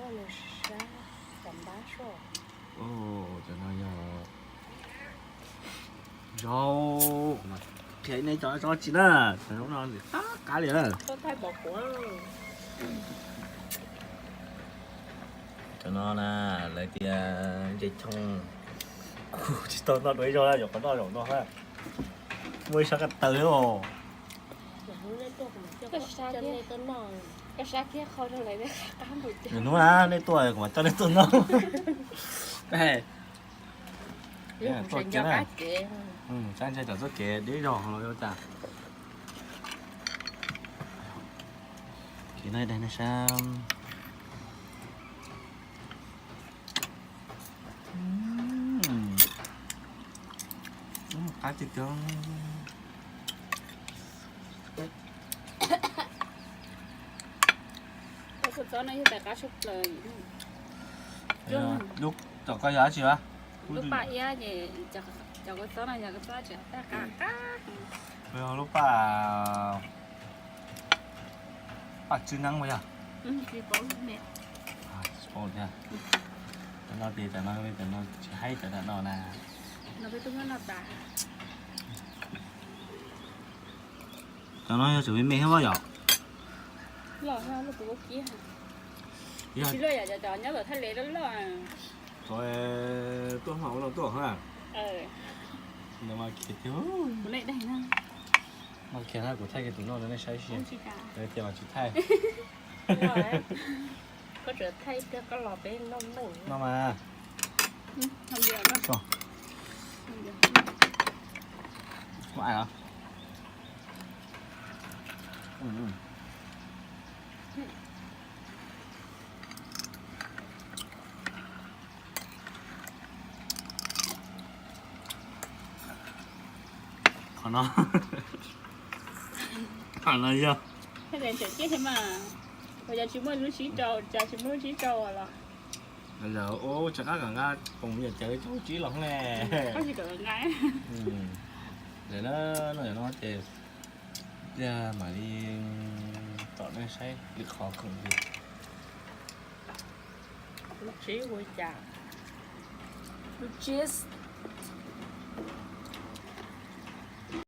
Cov no yog zaub, qhia nej cov zaub tsi na, cov zaub no qab qab li na. Cov no na, lawv tias nce choo, kuv tsis tau noj dua ib zaug na, yuav qhov noj zaum no na. Muaj ib sab ko taw thiab os. Nws hnub na nej tuaj kuv mam coj nej tuaj noj. Tuaj kiag na. Saib ntshai tom txoj kev deb zog los ua cas. Kev no daig nej saib. Qab tiag tiag. Kua txob no yog tais qab tshaj plaws. Lub, tom koj yog dab tsi a? Lub paj iab ces cov kua txob no yog kua txob tseem tab qab qab. Lub paj, paj tswb neeb puas yog? Tsis paub thiab. Cov no ces cov no, cov no tsis haib cov no na. Cov no yog tseem me me thiab mas yom. Loj, loj, loj, kuv kib. Tsis loj yom, cov nyob tom thaj le loj loj. Tuaj hmo ua no tuaj ha. Kuv nej daig na. Mas kiag na kuv thaij kiag tus noj rau nej saib seb. Tias mas tsis thaij. Koj tseem thaij koj los peb noj noj. No mas. Muaj ai os. Qhov no, qhov no yog. Mas yog tsis muaj lub tsib rau, cas tsis muaj lub tsib rau los. Lawv ua rov qab kom nqa poom yam cawv coj lub tsib los ne. Lawv no, no ces pliag mam li tom nej saib lwm qhov khoom li. Lub tsib ua cas? Lub tsib.